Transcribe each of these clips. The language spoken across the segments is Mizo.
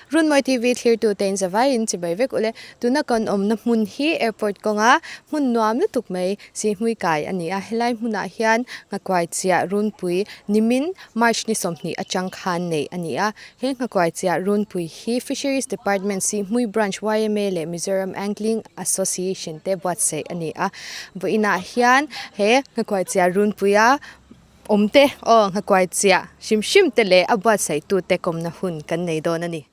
Runmawi TV thlirtu te in zavai in chibai vek ule. Tuna kan awmna hmun hi airport kawnga hmun nuam lutuk mai Sihhmui kai a ni a. Helai hmunah hian nghakuai chiah runpui nimin March ni 20 atang khan neih a ni a. He nghakuai chiah runpui hi Fisheries Department Sihhmui Branch yma leh Mizoram Angling Association te buatsaih a ni a. Vawiinah hian he nghakuai chiah runpuia Awm te, aw nghakuai chiah hrim hrim te leh a buatsaihtu te kawmna hun kan nei dawn a ni.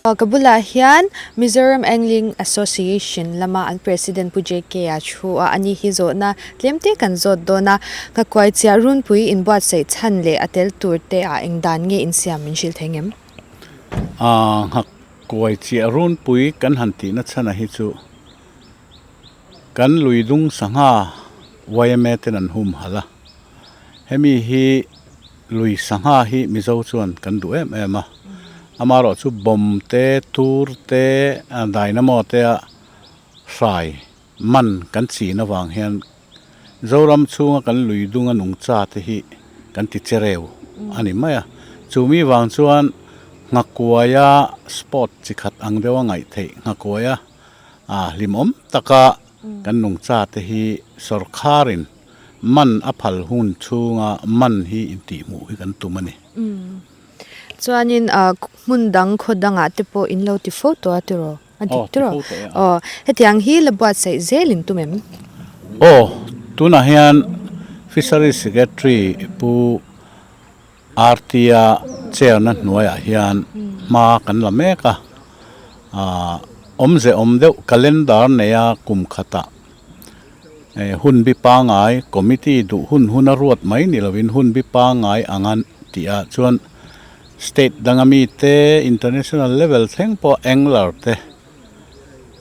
Ka bulah hian Mizoram Angling Association lama an President Pu JK a thu a, ani hi zawhna tlem te kan zawt dawn a, nghakuai chiah runpui inbuatsaih chhan leh a tel tur te ah eng dan nge insiam min hrilh thei ngem? Aaa nghakuai chiah runpui kan han tihna chhan a hi chu kan lui dung sangha yma ten an humhalh a, hemi hi Lui sangha hi Mizo chuan kan duh em em a, amaherawh chu bawm te, tur te, dynamo te a hrai man kan chin avang hian Zoram chhunga kan lui dunga nungcha te hi kan ti che reu a ni mai a. Chumi vang chuan nghakuaia sport chi khat ang deuha ngaih theih nghakuaia hlimawm taka kan nungcha te hi sawrkharin Man a phal hun chhunga man hi intihhmuh hi kan tum a ni. Chuanin hmun dang khaw dangah te pawh in lo ti fo tawh a tiraw? A dik tiraw? Aw, hetiang hi la buatsaih zel in tum em? Aw, tunah hian Fisheries Secretary Pu RT-a chair-na hnuaiah hian hma kan la mek a, awmze awm deuh calendar neia kum khatah Hun bi pangai, committee duh hun hun a ruat mai ni lovin hun bi pangai ang a tih ah chuan state danga mite international level thleng pawh angler te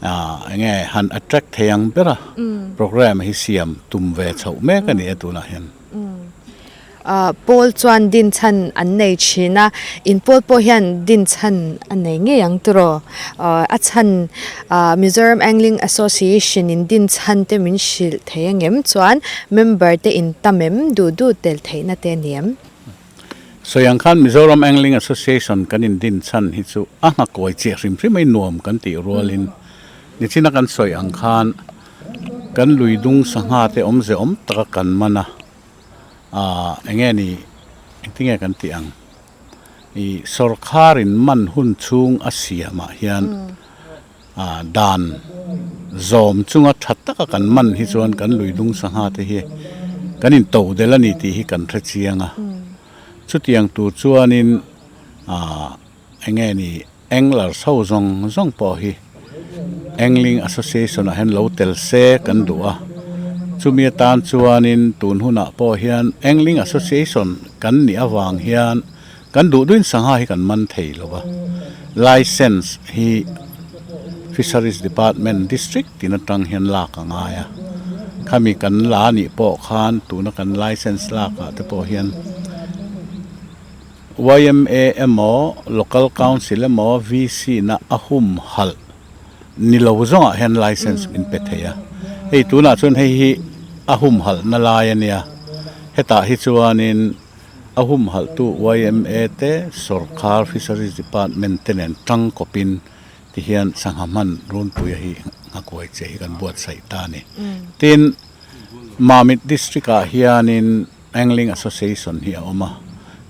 ah enge han attract thei ang ber a programme hi siam tum ve chhoh mek a ni e tunah hian. Pawl chuan din chhan an nei thin a, in pawl pawh hian din chhan a nei ngei ang tiraw? A chhan Mizoram Angling Association in din chhan te min hrilh thei angem chuan member te in tam em duh duh tel theihna te a ni em? Sawi ang khan Mizoram Angling Association kan in din chhan hi chu a nghakawi chiah hrim hrim a i nuam kan tih rualin nichina kan sawi ang khan kan lui dung sangha te awmze awm taka kan man a. Aaa eng nge ni engtin nge kan tih ang ih sawrkharin man hun chhung a siamah hian aa dan zawm chunga tha taka kan man hi chuan kan lui dung sangha te hi kan in to del a ni tih hi kan hre chiang a chutiang tur chuanin aa eng nge ni anglers ho zawng zawng pawh hi angling association ah hian lo tel se kan duh a chumi atan chuanin tun hunah pawh hian angling association kan nih avang hian. Kan duh duhin sangha hi kan man thei lo va, license hi Fisheries Department District tin atang hian lak a ngai a, khami kan la nih pawh khan tuna kan license lakah te pawh hian yma emaw Local Council emaw VC na a humhalh ni lo zawngah hian license min pe thei a, hei tunah chuan hei hi a humhalhna lai a nia, hetah hi chuanin a humhalhtu yma te sawrkar Fisheries Department te nen tangkawpin tihian sangha hman runpuia hi nghakuai che hi kan buatsaih ta a ni. Tin, Mamit District ah hianin Angling Association hi a awm a,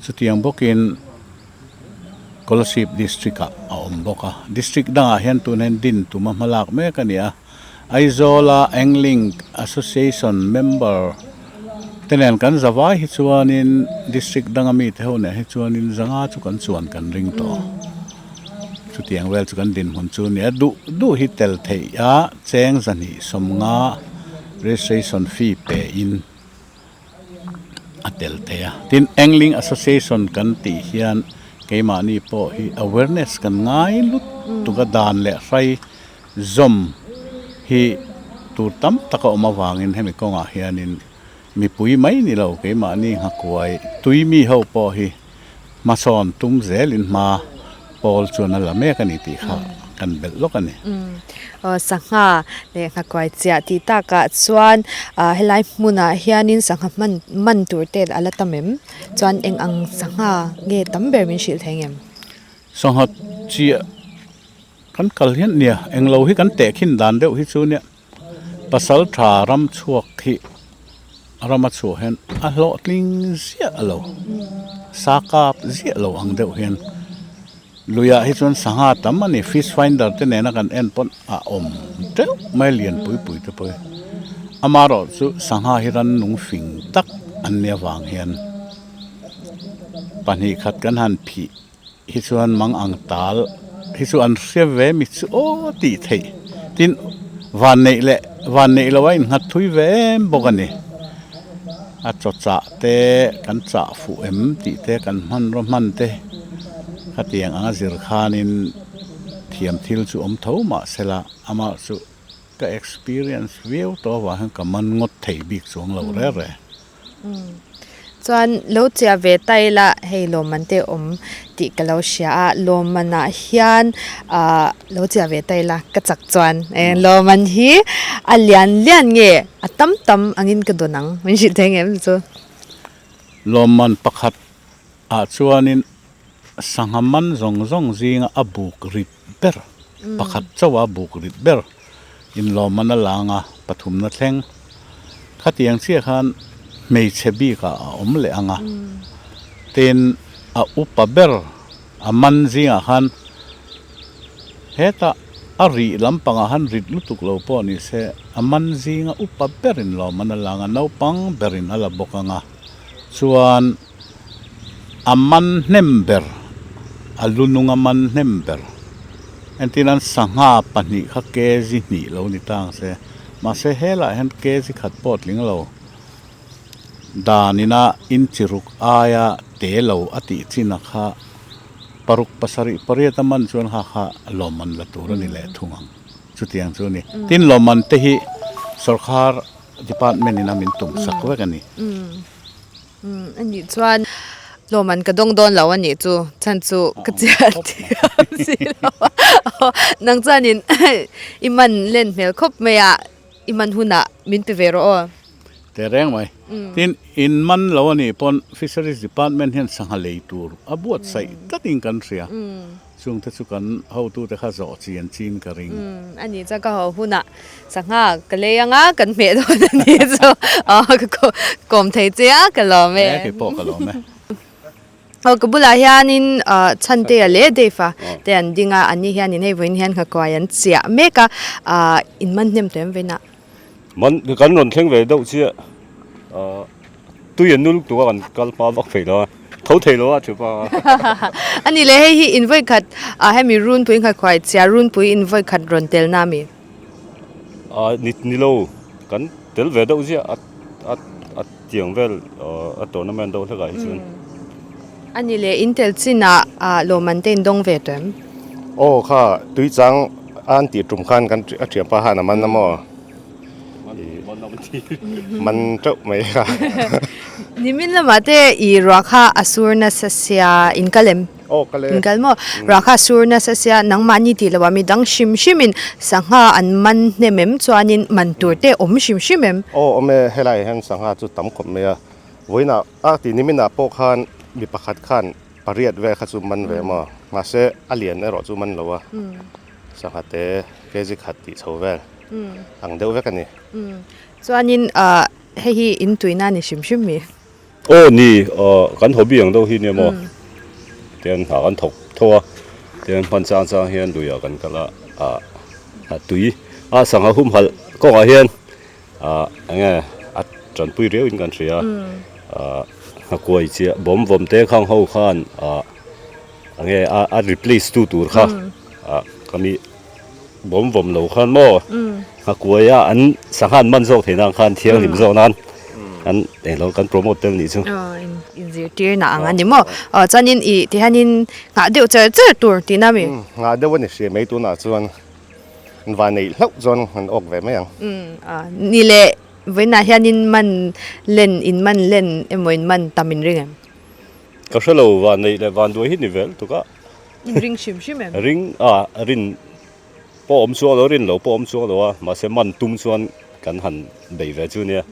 chutiang bawkin Kolasib District ah a awm bawk a. District dangah hian tun hian din tuma hmalak mek a ni a. Aizawla Angling Association member te nen kan zavai hi chuanin District danga mite ho nen hi chuanin zanga chu kan chuan kan ring tawh. Chutiang vel chu kan dinhmun chu a ni a. Duh duh hi tel theih a cheng zahnih sawmnga registration fee pe in a tel thei a. Tin, Angling Association kan tih hian keimahni pawh hi awareness kan ngai lut tuk a, dan leh hrai zawm hi tur tam tak a awm avangin hemi kawngah hianin mipui mai ni lo keimahni nghakuai tui mi ho pawh hi Hmasawn tum zelin hma pawl chuan a la mek a ni tih kha kan belh lawk a ni. Sangha leh nghakuai chiah tih takah chuan helai hmunah hianin sangha hman man tur te a la tam em? Chuan eng ang sangha nge tam ber min hrilh thei ngem? Sangha chiah kan kal hian nia englo hi kan tehkhin dan deuh hi chu nia. Pasal tha ram chhuak hi rama chhuah hian a hlawhtling ziah lo, sa kap ziah lo ang deuh hian luiah hi chuan sangha tam a ni, fish finder te nena kan en pawn a awm teuh mai lian pui pui te pawh hi. Amaherawhchu sangha hi rannung fing tak an nia vang hian pahnih khat kan han phih. Hi chuan mang ang tal hi chu an hria ve mi chu aw tih theih tin van neih leh van neih loh a innghat thui ve em bawk a ni. A chaw chah te kan chah fuh em tih te kan hmanraw hman te khatiang anga zir khanin thiam thil chu awm tho mahsela amah chu ka experience viau tawh avang hian ka man ngawt thei bik chuang lo re re. Chuan lo chiah ve ta ila hei lawmman te awm tih ka lo hria a lawmman ah hian ah lo chiah ve ta ila ka chak chuan lawmman hi a lian lian nge a tam tam angin ka dawn ang min hrilh thei ngem chu. Lawmman pakhat ah chuanin sangha man zawng zawng zinga a buk rit ber pakhat chauh a buk rit ber inlawmman a lang a pathumna thleng khatiang chiah khan hmeichhe bikah a awm leh ang a tin a upa ber a man zingah khan hetah a rih lampangah khan rit lutuk lo pawh ni se a man zinga upa ber inlawmman a lang a naupang berin a la bawk ang a chuan. A man hnem ber, a lu nung a man hnem ber. Entir nan sangha pahnih kha kg hnih lo ni ta ang se. Mahse helaiah hian kg khat pawh tling lo. Danina inchi ruk aia te lo a tih chin a kha paruk pasarih pariat a man chuan kha kha lawmman la tur a ni leh thung ang. Chutiang chu a ni. Tin lawmman te hi sawrkhar department in a min tum sak vek a ni. Umm anih chuan lawmman ka dawng dawn lo anih chu chhan chu ka chiah thiam si lo a nang chuanin i man len hmel khawp mai a i man hunah min pe ve rawh aw. Teh reng mai. Tin in man lo anih pawn Fisheries Department hian sangha lei tur a buatsaih tlatin kan hria. Chung te chu kan hotute kha zawh chian chin ka ring. Umm a ni chuan ka haw hunah sangha ka lei anga kan hmeh dawn a ni chu aw ka kawm thei che a ka lawm e. E kei pawh ka lawm e. Aw ka bulah hianin Chhantea leh Dave-a te an ding a an ni hianin hei vawiin hian nghakuai an chiah mek a ah in man hnem tawh em vawiinah. Man kan rawn thleng ve deuh chiah ah tui an nul tuk a kan kal hma vak thei lo a tho thei lo a thupa. Ani leh hei hi in vawi khat ah hemi runpui nghakhuai chhia runpui in vawi khat rawn tel na mi? Ah ni ni lo kan tel ve deuh ziah a a a tiang vel ah a tournament deuh hlekah hi chuan. A ni leh in tel chinah lawmman te in dawng ve tawh em? Aw kha tuichang a an tih tum khan kan a thianpa khan a man a maw? Man teuh mai kha. Nimin lamah te i ruah kha a sur nasa sia in kal em? Aw kal e. In kal maw? Ruah kha a sur nasa sia nangmahni tih loh ah midang hrim hrimin sangha an man hnem em chuanin man tur te awm hrim hrim em? Aw awm e, helaiah hian sangha chu tam khawp mai a, vawiinah a tih niminah pawh khan mi pakhat khan pariat vel kha chu man ve maw mahse a lian erawh chu man lo a sangha te kg khat tih chho vel ang deuh vek a ni. Chuanin ah hei hi in tuina a ni hrim hrim mi? Aw ni ah kan hobby ang deuh hi nia maw tian hna kan thawk tho a tian hman chang chang hian luiah kan kal a ah a tui a sangha humhalh kawngah hian Ah enge a tanpui riau in kan hria ah nghakuai chiah bawm vawm te khang ho khan ah enge a a replace tu tur kha ah ka mi bawm vawm lo khan maw nghakuai a an sangha an man zawk theih nan khan thianghlim zawk nan an englo kan promote tel nih chu. Aw in inzirtir na ang a ni maw aw chuanin ih tihianin nghah deuh char char tur tihna mi. Nghah deuh a ni hria mai tunah chuan. Van neih hlauh chuan an awk ve mai ang. Ni leh vawiinah hian in man len in man len emaw in man tam in ring em? Ka hre lo van neih leh van duai hi ni vel tuk a. In ring hrim hrim em? Ring a rin pawh awm chuang lo rin lo pawh awm chuang lo a mahse man tum chuan kan han bei ve chu nia.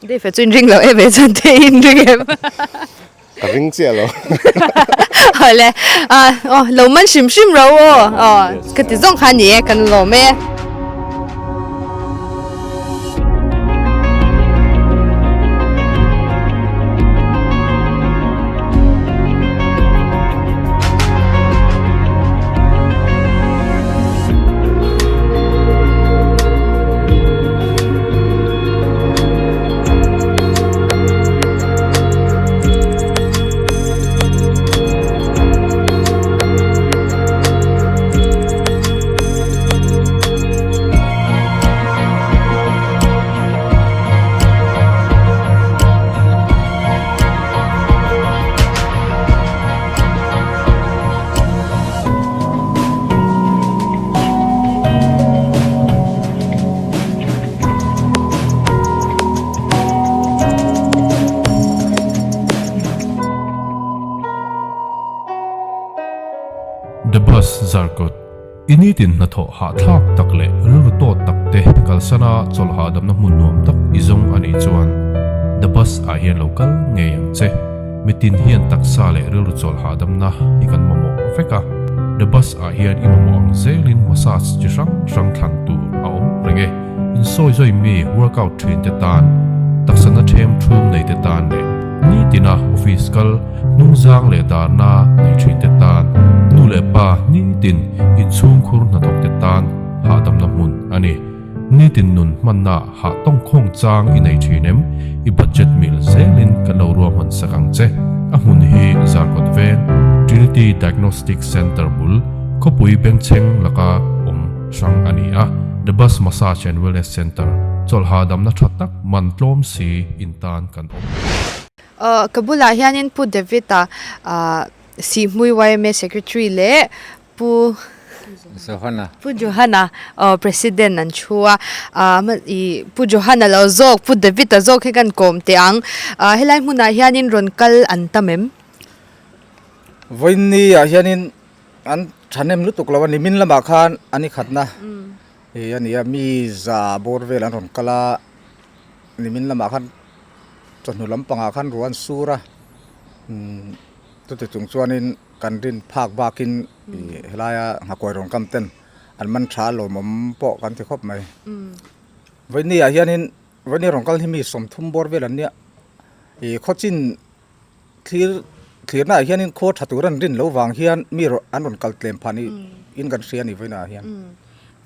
Bei ve chu in ring lo em ve chuan te in ring em? Ka ring chiah lo. Hawle, aw lo man hrim hrim ro aw. Aw, ka ti zawng kha ni e, kan lawm e. The Bus Zarkawt, I nitin hnathawh hahthlak tak leh rilru tawt tak te kalsana chawlh hahdamna hmun nuam tak i zawng a nih chuan The Bus ah hian lo kal ngei ang che. Mitin hian taksa leh rilru chawlh hahdamna hi kan mamawh vek a, The Bus ah hian i mamawh ang zelin massage chi hrang hrang thlan tur a awm reng e. Insawi zawi mi workout thin te tan, taksa na them thum nei te tan leh nitina office kal hnungzang leh darna nei thin te tan, nu leh pa nitin inchhungkhur hnathawk te tan hahdamna hmun a ni. Nitin nun hmanna hah tawngkhawng chang i nei thin em? I budget mil zelin kan lo ruahman sak ang che. A hmun hi Zarkawt Veng, Trinity Diagnostic Centre bul, khawpui bengchheng laka awm hrang a ni a. The Bus Massage and Wellness Centre, chawlh hahdamna tha tak man tlawm si in tan kan awm. Ka bulah hianin Pu David-a Sihhmui yma Secretary leh Pu Johana. Pu Johana aw President an thu a, ah i Pu Johana lo zawk Pu David-a zawk hi kan kawm teh ang. Ah helai hmunah hianin rawn kal an tam em? Vawiinni ah hianin an thahnem lutuk lo a ni, min lamah khan an i khatna i a ni a, mi za bawr vel an rawn kal a, nimin lamah khan chawhnu lampangah khan ruah an sur a, umm chuti chung chuanin. Kan rin phak bakin helaia nghakuai rawn kam ten an man tha lawmawm pawh kan ti khawp mai. Vawiini ah hianin vawiini rawn kal hi mi sawmthum bawr vel an nia. Ih khawchin thlir thlirna ah hianin khaw tha tur an rin loh vang hian mi an rawn kal tlem phah ni in kan hria a ni vawiin ah hian.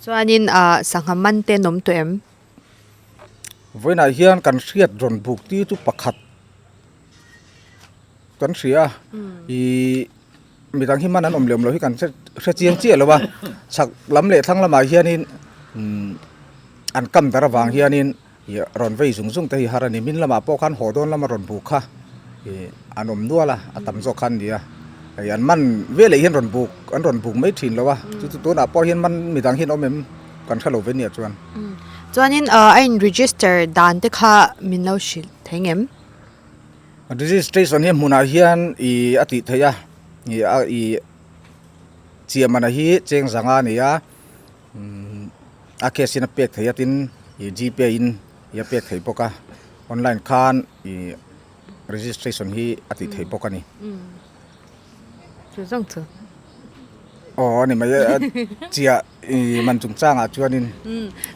Chuanin ah sangha man te an awm tawh em? Vawiin ah hian kan hriat rawn buk tir chu pakhat. Kan hria a, ih midang hi man an awm leh awm loh hi kan hre chiang chiah lo a, chhak lam leh thlang lamah hianin umm an kam dar avang hianin ih rawn vei zung zung te hi har a ni, min lamah pawh khan haw dawn lama rawn buk kha ih an awm nual a a tam zawk kha an ni a hei an man veleh hian rawn buk an rawn buk mai thin lo a chu chu tunah pawh hian man midang hian awm em kan hre lo ve nia chuan. Chuanin a in register dan te kha min lo hrilh thei ngem? Registration hi hmunah hian ih a tih theih a ih a ih chiahmana hi cheng zanga a ni a a cash in a pek theih a tin ih g pay in ih a pek theih bawk a online khan ih registration hi a tih theih bawk a ni. Chu zawng chu. Aw a ni mai a chiah ih man chungchangah chuanin.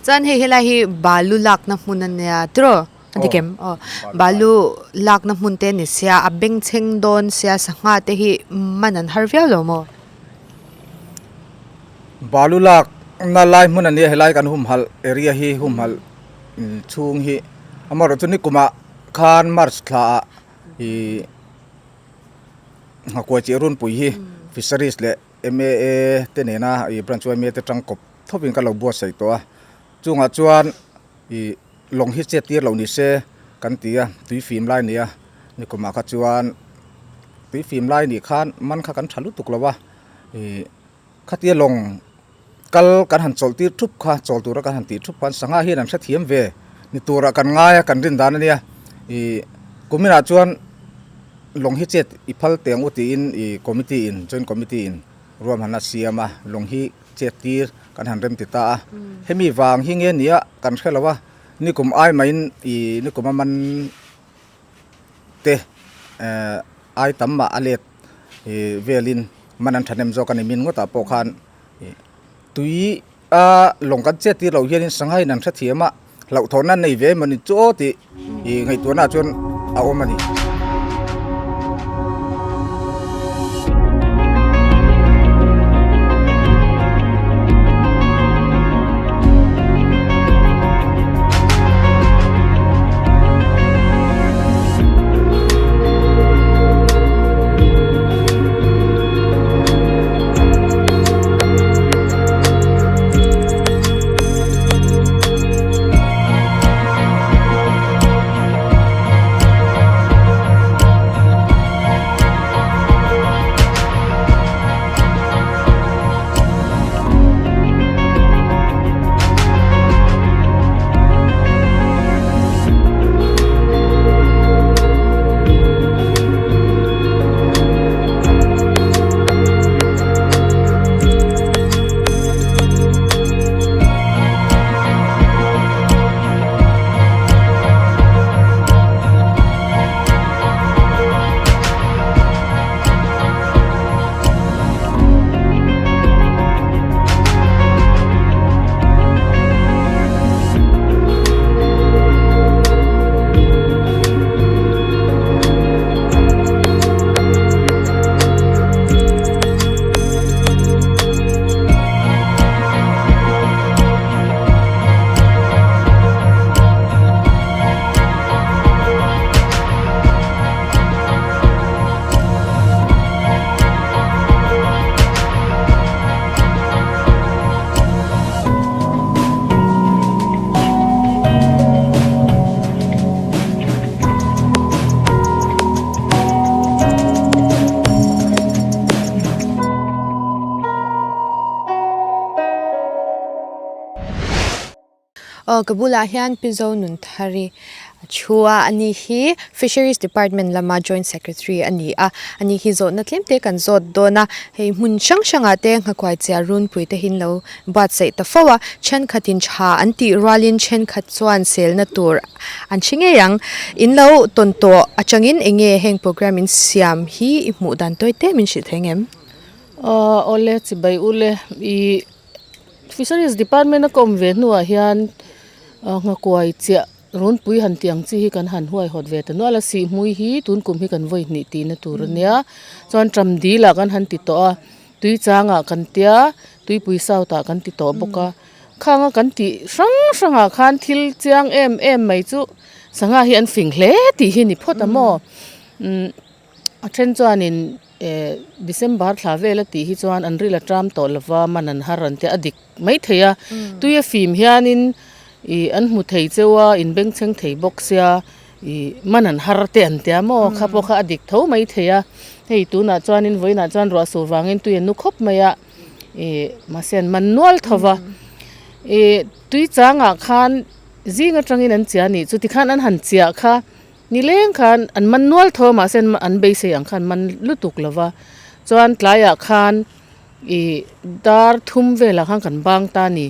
Chuan hei helai hi balu lakna hmun a nia tiraw? A ti kem aw balu lakna hmun te a ni sia a bengchheng dawn sia sangha te hi man an har viau lo maw? Balu lakna lai hmun a nia helai kan humhalh area hi humhalh chhung hi amaherawhchu nikumah khan march thla ah ih nghakuai chiah runpui hi fisheries leh M_A_A te nena ih branch Y_M_A te tangkawp thawpin ka lo buatsaih tawh a chungah chuan ih. Lawng hi chet tir lo ni se kan ti a, tui fim lai nia nikumah kha chuan tui fim lai nih khan man kha kan tha lutuk lo a, ih khatia lawng kal kan han chawlh tir thup kha chawl tura kan han tih thup khan sangha hian an hrethiam ve ni tura kan ngai a kan rin dan a nia, ih kuminah chuan lawng hi chet i phal teh ang u tiin ih committee in joint committee in ruahmanna a siam a, lawng hi. Chet tir kan han rem ti ta a, hemi vang hi nge nia kan hre lo a, nikum ai maiin ih nikum a man te eh ai tam mah a let ih velin man an thahnem zawk a ni min ngawtah pawh khan ih tui a lawng kan chet tir loh hianin sangha in an hrethiam a. Hlauhthawhna nei ve emaw ni chu aw tih ih ngaihtuahna ah chuan a awm a ni. Aw ka bulah hian Pi Zonunthari a thu a ani hi Fisheries Department lama Joint Secretary a ni a ani hi zawhna tlem te kan zawt dawn a hei hmun hrang hrangah te nghakuai chiah runpui te hi an lo buatsaih ta fo a thenkhatin tha an tih rualin thenkhat chuan selna tur an hre ngei ang in lo tawn tawh atangin eng nge heng program in siam hi i hmuh dan tawi te min hrilh thei ngem? Aw awle chibai ule ih Fisheries Department a ka awm ve hnuah hian nghakuai chiah runpui han tih ang chi hi kan han huaihawt ve ta nual a sihhmui hi tun kum hi kan vawi hnih tihna tur a nia chuan ṭam dil ah kan han ti tawh a tui changah kan tia tuipui south ah kan ti tawh bawk a khanga kan tih hrang hrangah khan thil chiang em em mai chu sangha hi an fing hle tih hi ni phawt a maw umm a then chuanin. Eh December thla vel a tih hi chuan an ril a ṭam tawh lova man an har an tia a dik mai thei a tui a fim hianin ih an hmu thei cheu a in bengchheng thei bawk sia Ih man an har te an tia maw kha pawh kha a dik tho mai thei a hei tunah chuanin vawiinah chuan ruah sur vangin tui an nu khawp mai a ih mahse an man nual tho va ih tui changah khan zing atangin an chiah a nih chu tikhan an han chiah kha nileng khan an man nual tho a mahse an beisei ang khan an man lutuk lo va chuan tlaiah khan ih dar thum velah khan kan bang ta a ni.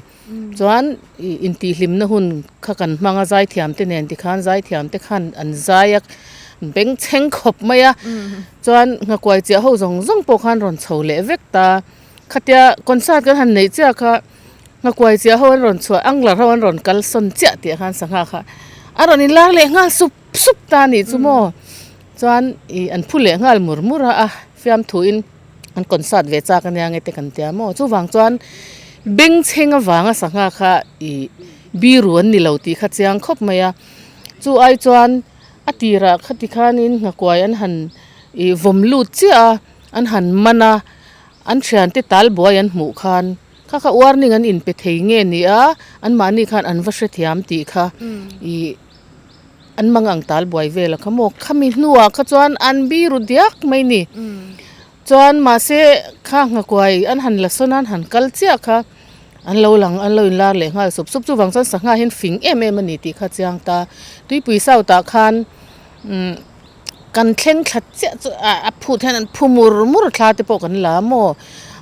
Chuan ih intihhlimna hun kha kan hmang a zaithiam te nen tikhan zaithiam te khan an zai a bengchheng khawp mai a chuan nghakuai chiah ho zawng zawng pawh khan rawn chho leh vek ta khatia concert kan han neih chiah kha nghakuai chiah ho an rawn chhuah angler ho an rawn kal sawn chiah tih ah khan sangha kha a rawn inlar leh nghal sup sup ta a nih chu maw chuan ih an phu leh nghal mur mur a a fiamthu in. An concert ve chak ania nge te kan tia maw chuvang chuan bengchheng avanga sangha kha ih biru an ni lo tih kha chiang khawp mai a chu ai chuan a tirah khati khanin nghakuai an han ih vawm lut chiah a an han man a an thiante tal buai an hmuh khan kha kha warning an inpe thei nge ni a anmahni khan an va hrethiam tih kha ih. An mang ang tal buai vel a kha maw? Khami hnuah kha chuan an biru diak mai ni. Chuan mahse kha nghakuai an han la sawn a, an han kal chiah kha an lo lang an lo inlar leh nghal sup sup. Chuvang chuan sangha hian fing em em a ni tih kha chiang ta. Tuipui south ah khan umm kan thleng thla chiah chu a phut hian an phu mur mur thla te pawh kan la maw?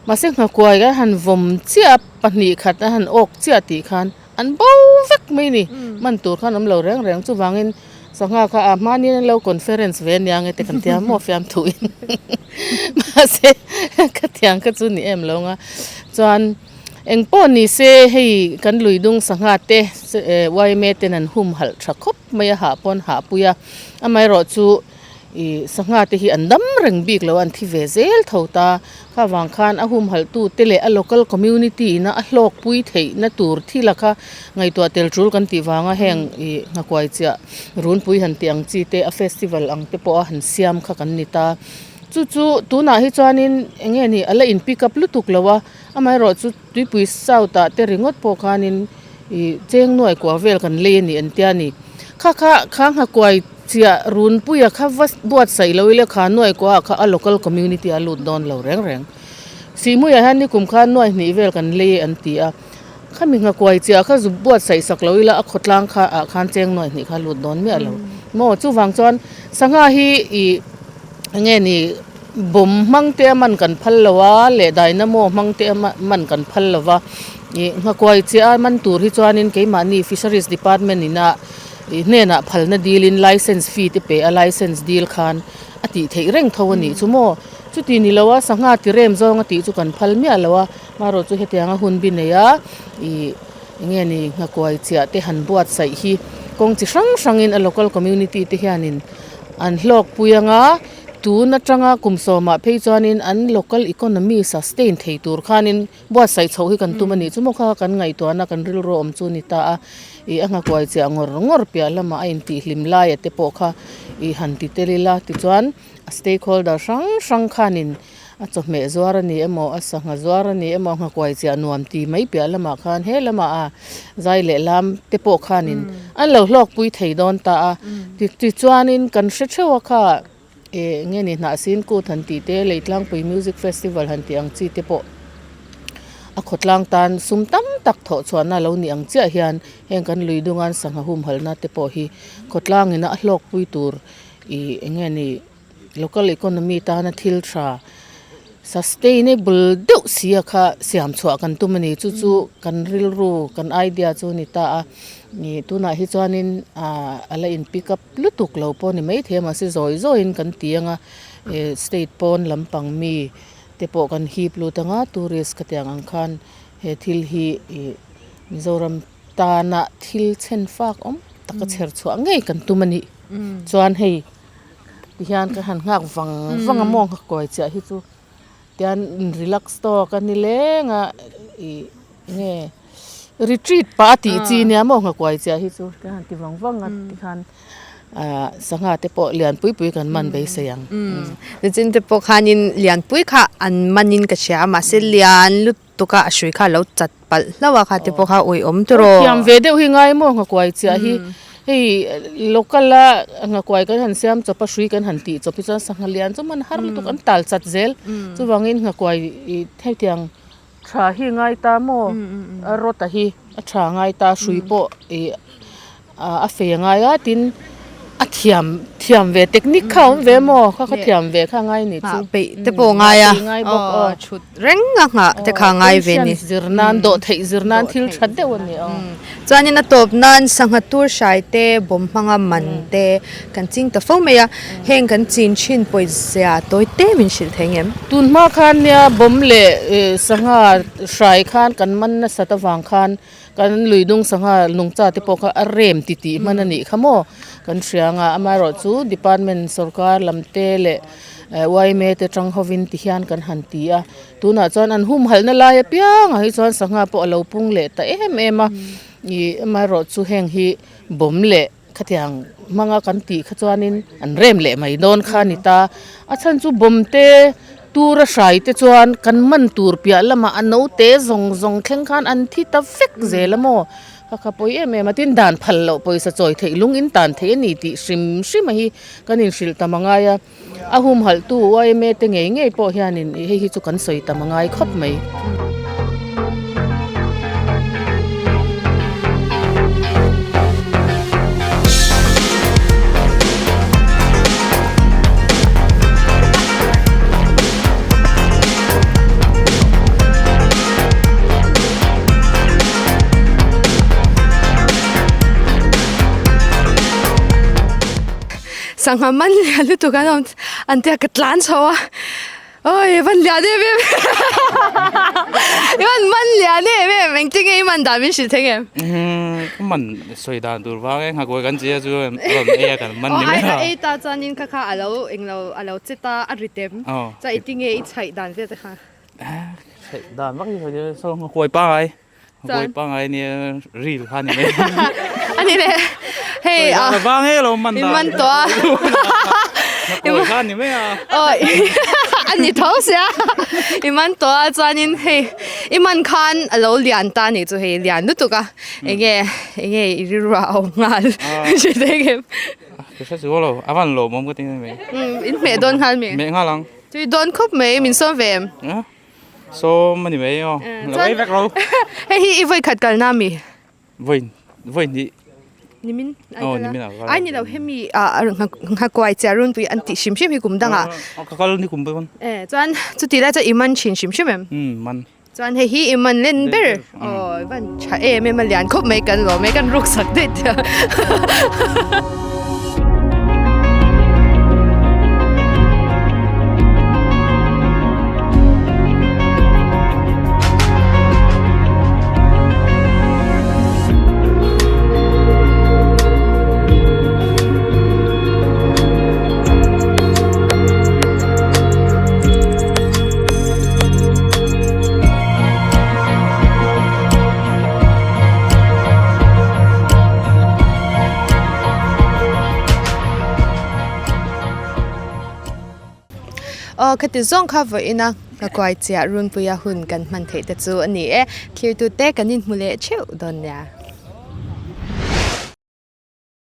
Mahse nghakuai an han vawm chiah a, pahnih khat an han awk chiah tih khan. An bo vek mai ni. Man tur khan awm lo reng reng. Chuvangin sangha kha a hmanin an lo conference ve ania nge te kan tia maw fiamthu in. Mahse ka thiang kha chu ni em lo nga. Chuan eng pawh ni se hei kan lui dung sangha te yma ten an hum halh tha khawp mai a hah pawn hah pui a. Amaherawh chu Ih sangha te hi an dam reng bik lo a, an thi ve zel tho ta. Kha vang khan a humhalhtu te leh a local community ina a hlawkpui theihna tur thil a kha ngaihtuah tel tul kan tih vanga heng ih nghakuai chiah runpui han tih ang chi te a festival ang te pawh a han siam kha kan ni ta. Chu chu tunah hi chuanin eng nge ni a la in pick up lutuk lo a, amaherawhchu Tuipui South ah te ringawt pawh khanin ih cheng nuai kua vel kan lei a ni an tia ni. Kha kha kha nghakuai chiah runpuia kha va buatsaih lo ila kha nuai kua ah kha a local community a lut dawn lo reng reng. Sihhmuiah hian nikum khan nuai hnih vel kan lei an ti a, khami nghakuai chiah kha zu buatsaih sak lo ila a khawtlang kha ah khan cheng nuai hnih kha lut dawn miah lo. Maw chuvang chuan sangha hi ih eng nge ni bawm hmang te a man kan phal lo a leh dynamo hmang te a man kan phal lo va ih nghakuai chiah a man tur hi chuanin keimahni fisheries department ina ih hnenah phalna dilin license fee te pe a license dil khan a tih theih reng tho a nih chu maw chuti ni lo a sangha ti rem zawng a tih chu kan phal miah lo a marawh chu hetianga hun bi nei a ih eng nge ni nghakuai chiah te han buatsaih hi kawng chi hrang hrangin a local community te hianin an hlawkpui anga tun atanga kum sawmah phei chuanin an local economy sustain thei tur khanin buatsaih chhoh hi kan tum a nih chu maw kha kan ngaihtuahna kan rilru awm chu a ni ta a ih a nghakuai chiah ngawr ngawr piah lamah a intihhlim laia te pawh kha ih han ti tel ila tichuan a stakeholder hrang hrang khanin A chawhmeh zuar a ni emaw, a sangha zuar a ni emaw, a nghakuai chiah nuam ti mai piah lamah khan he lamah a zai leh lam te pawh khanin an lo hlawkpui thei dawn ta a. Tichuanin kan hre theuh a kha eng nge ni hnahsin kut han tih te, Leitlangpui Music Festival han tih ang chi te pawh a khawtlang tan sum tam tak thawh chhuahna lo nih ang chiah hian heng kan lui dungan sangha humhalhna te pawh hi khawtlangin a hlawkpui tur ih eng nge ni Local economy tana thil tha sustainable deuh si a kha siam chhuah kan tum a ni. Chu chu kan rilru kan idea chu a ni ta a. Ih tunah hi chuanin ah a la in pick up lutuk lo pawh a ni maithei a mahse zawi zawiin kan ti ang a ih state pawn lampang mi te pawh kan hip lut ang a tourist khatiang ang khan he thil hi ih Mizoram tana thil chhen fak awm taka chher chhuah ngei kan tum a ni. Chuan hei. Tihian ka han nghak vang vang a maw nghakuai chiah hi chu tian relax tawk a ni leng a ih nge retreat pah a tih chi nia maw nghakuai chiah hi chu ka han ti vang vang a tikhan ah sangha te pawh lian pui pui kan man beisei ang. Nichin te pawh khanin lian pui kha an manin ka hria a mahse lian lutuk tuka a hrui kha a lo chat palh hlauh a kha te pawh kha uiawm tawh. Thiam ve deuh hi ngai maw nghakuai chiah hi. Hei local a nghakuai kan han siam chawp a hrui kan han tih chawp hi chuan sangha lian chu man har lutuk an tal chat zel. Chuvangin nghakuai ih hetiang tha hi ngai ta maw a rawt a hi a tha ngai ta hrui pawh ih a fei a ngai a tin a thiam thiam ve technique kha a awm ve maw kha kha thiam ve kha a ngai ni chu peih te pawh a ngai a ngai bawk aw thut reng a nghah te kha a ngai ve ni zir nan dawh theih zir nan thil tha deuh a ni aw chuanin a tawp nan sangha tur hrai te bawm hmanga man te kan ching ta fo mai a heng kan chin thin pawizia tawi te min hrilh thei ngem. Tun hma khan nia bawm leh sangha hrai khan kan man nasat avang khan Kan lui dung sangha nungcha te pawh kha a rem ti tih hman a nih kha maw kan hria ang a amaherawhchu department sorkar lam te leh yma te tang hovin ti hian kan han ti a tunah chuan an humhalhna lai apiangah hi chuan sangha pawh a lo pung leh ta em em a ih amaherawhchu heng hi bawm leh khatiang hmanga kan tih kha chuanin an rem leh mai dawn kha a ni ta a chhan chu bawm te tura hrai te chuan kan man tur piah lamah a naute zawng zawng thleng khan an thi ta vek zel a maw kha kha pawi em em a tin dan phal loh pawisa chawi theih lung in tan theih a ni tih hrim hrim a hi kan inhrilh tam a ngai a. A humhalhtu yma te ngei ngei pawh hianin hei hi chu kan sawi tam a ngai khawp mai. Sangha man lian lutuk an awm an tia ka tlan chho a awi van lian em em i van man lian em em engtin nge i man dan min hrilh thei ngem ka man sawi dan tur vang e nghakuai kan chi a chu a rawn ei a kan man ni mai a ei ta chuanin kha kha alo englo alo che ta a ri tem chuan engtin nge i chhaih dan vel te kha chhaih dan vak hi sawi nghakuai pangai Chuan pangai nia ril kha ni mai. Ani le. Hei a. Vang e lo man da. Man to a. Koi kha ni mai a. Oi. Ani tho sia. I man to a chuanin hei i man khan a lo lian ta ni chu hei lian lutuk a. Enge enge i rilru a awm nghal. Hre thei em? Ka hre chu lo. A van lawmawm ka ti mai. In hmeh dawn nghal mi? Hmeh nghal ang. Tui dawn khawp mai min sawm ve em? Sawm a ni mai aw, lo ei vek ro. Hei hi i vawi khat kalna mi? Vawi vawi hnih. Nimin ai kal a? Ai ni lo hemi nghakuai chiah runpui an tih hrim hrim hi kum dangah. Ka kal ni kum pawn. E chuan chuti lai chuan i man thin hrim hrim em? Um man. Chuan hei hi i man len ber. Aw i van tha em em a lian khawp mai kan lawm e kan ruksak daih teh a. Aw khati zawng kha vawiin a ka kuai chiah runpuia hun kan hman theih te chu a ni e thirtute kan inhmu leh theuh dawn nia.